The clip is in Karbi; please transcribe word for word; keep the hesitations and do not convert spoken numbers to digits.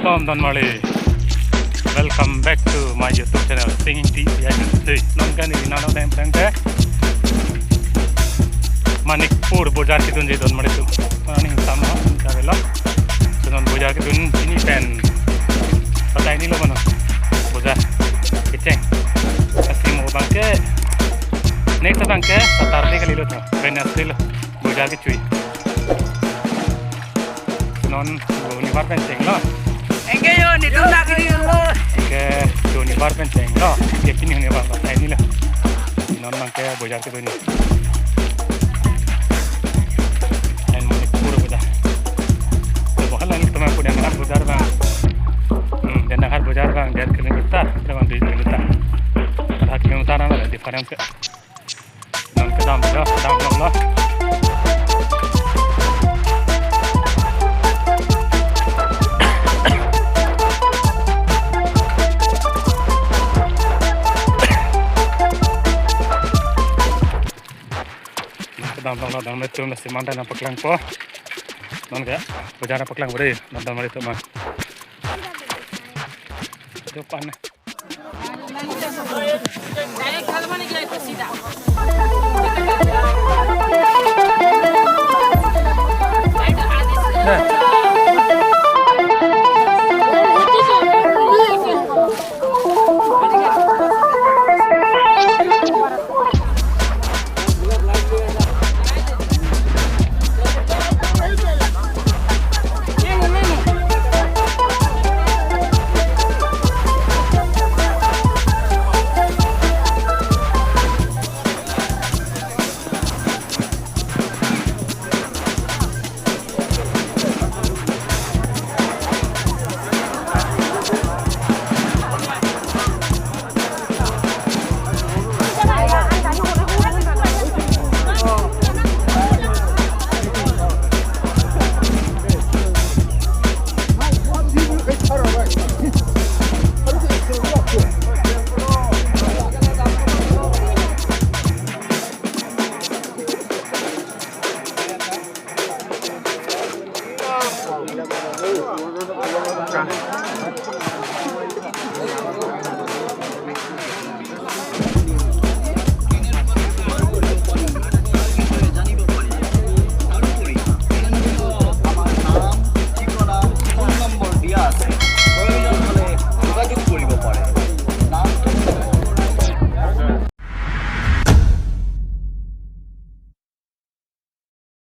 Salam don mali. Welcome back to my YouTube channel, Singing T V I T V. Non kali nalo dam plang te Manikpur bojar kedunji don mali atum. Mane ning tam ho, kavelo. So non bojar kedun pini pen. Patai ni lo mano. Bojar. Kecheng. Kasi mo abang ke. Next abang ke Saturday kalilo to. Wednesday lo. Bojar kechui. Non shonibar pen chenglo. Anke yo, netum nangkiri lo. Anke shonibar pen chenglo. Anke pini shonibar patai ni lo. Non abang ke bojar kedun ni. Lain Manikpur bojar. To bahal lain teman pun Dena Ghat bojar abang. Hmm, Dena Ghat bojar abang, dear kilometer, abang dui kilometer. Ada kilometer ada difference ke. Non kedam lo, kedam lo. Kedam lo, kedam lo, tum nasi mantan nangpaklangpo. Non ke, bojar nangpaklangpo dei, mantan mari tu ma. Depan.